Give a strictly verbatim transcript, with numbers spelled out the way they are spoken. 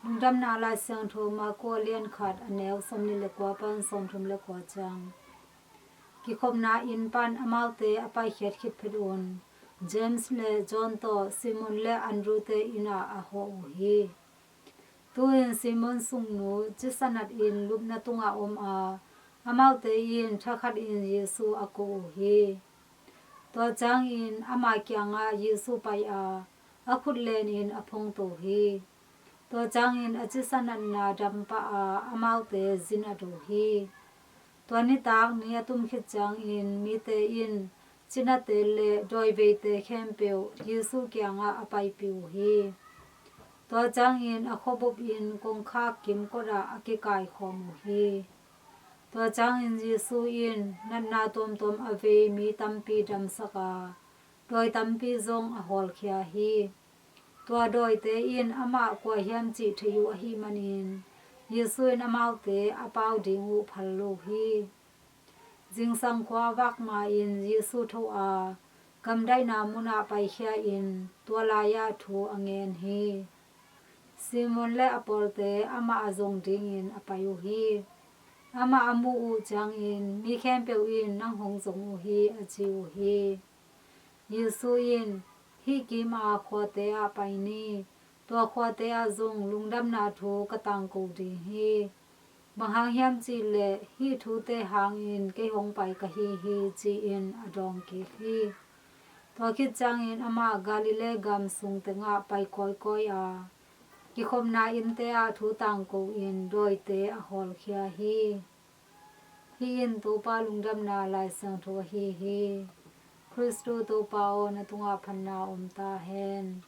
Lungdamna Lai Siangtho Marku a lian khat, a neu sawmnih le kua pan sawmthum le kua ciang. Kikhopna inn pan amaute a paikhiat khit phet un, James le John tawh Simon le Andrew te inn ah a hawh uh hi. Tu-in Simon sungnu cisa natin lupna tungah om a, amaute in thakhatin Jesu a ko uh hi. Tua ciangin ama kiangah Jesu pai a, a khut lenin a phongto hi. Tua ciangin a cisa natna dam pah a, amaute zin a do hi. Tua nitak ni a tum khit ciangin mite in cinate le dawiveite khempeuh Jesu kiangah a paipih uh hi. Tua ciangin a khuabup in kongkhak kimkot ah a kikaikhawm uh hi. Tua ciangin Jesu in natna tuamtuam a vei mi tampi damsak a, dawi tampi zong a hawlkhia hi. Tua dawite in amah kua hiam cih thei uh ahih manin Jesu in amaute a pau ding uh phal lo hi. Zingsang khua a vak ma-in Jesu tho a, gamdaihna munah paikhia in tua lai-ah thu a ngen hi. Simon le a pawlte amah a zong dingin a pai uh hi. Amah a muh uh ciangin mi khempeuh in, "Nang hong zong uh hi," a ci uh hi. Jesu in, "Hih kima khuate ah pai ni. Tua khuate ah zong lungdamna thu ka tangko ding hi. Bang hang hiam cih leh hih thute hangin kei hong pai ka hi hi," ci-in a dawng kik hi. Tua khit ciangin amah Galilee gam sung tengah pai kawikawi a, kikhopna innte ah thu tangko in dawite a hawlkhia hi. Hih in Topa Lungdamna Lai Siangtho ahi hi. Khristu Topa aw, na tungah phatna om ta hen.